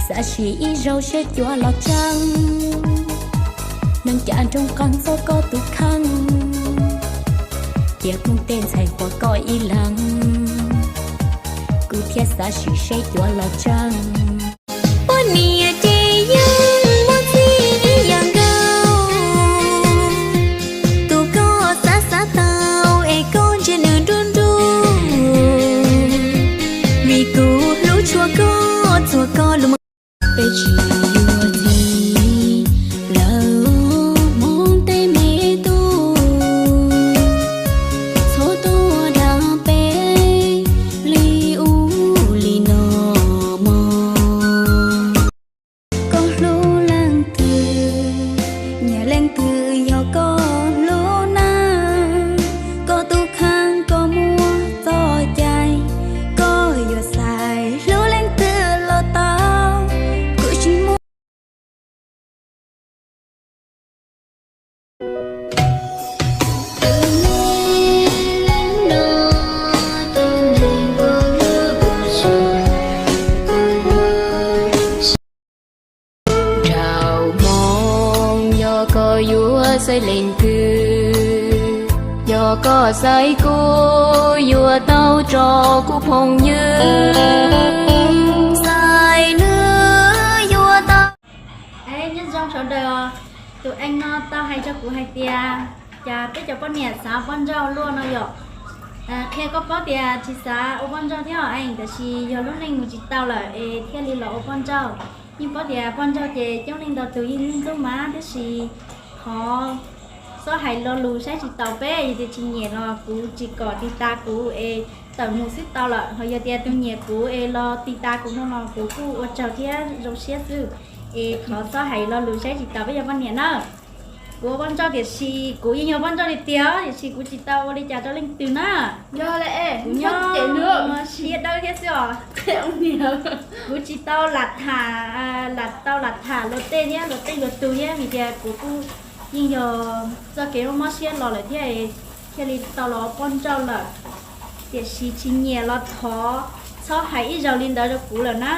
Xav sim ib zaug seb cuav los tseeb, neeg cav nroog qeeg txog koj tus kheej, cia koom tej ntxhais qhuas koj ib leeg, kuv thiaj xav sim seb cuav los tseeb. Poj niam ces yeej muaj txiv ib yam nkaus, tus koj xav xav tau es koj ntsia nws nruj nruj, vim kuv hlub tshua koj txhua koj lus. Peb tsis yuav txiv lawm, hmoob tej me tub, txhob tuaj dag peb li ub li no mog. Koj hlub leej twg, nyiam leej twg yog koj hlub na. Koj tus kheej koj muaj txoj cai, koj yuav xaiv hlub leej twg los tau, kuv tsis muaj. Nraug hmoob, yog koj yuav xaiv leej twg, yog koj xaiv kuv yuav tau tso kuv phooj ywg, xaiv nws yuav tau. Es nyob zoo sawv daws, tus eej no tau hais rau kuv hais tias, cas peb cov poj niam xav ua poj nrauj luaj no yom. Qhia koj paub tias tsis xav ua poj nrauj thiab os eej, tiam sis yog lub neej mus tsis tau lawm es thiaj li los ua poj nrauj. Yeej paub tias poj nrauj ces coob leej ntau tus yeej ntxub mas, tiam sis thov txhob hais lo lus saib tsis taus peb, yog tias tsis nyiam los kuv tsis kom tiv tas kuv es tawm mus xwb tau lawm. Ho yog tias tus nyiam kuv es los tiv tas kuv no los kuv kuj ua tsaug thiab zoo siab xwb. Es thov txhob hais lo lus saib tsis taus peb cov poj niam na. Kuv ua poj nrauj tiam sis kuv yeej yog poj nrauj tiag tiag, tiam sis kuv tsis tau ua li cas rau leej twg na. Kuv nyob siab dawb thiab xwb os. Kuv tsis tau lam tham, lam tau lam tham luag tej thiab luag tej luag tug thiab, vim tias kuv kuj yeej yog txoj kev mob siab los lawm thiab, thiaj li tau los ua poj nrauj lawm. Tiam sis tsis nyiam los thov txhob hais ib zaug li ntawd rau kuv lawm na.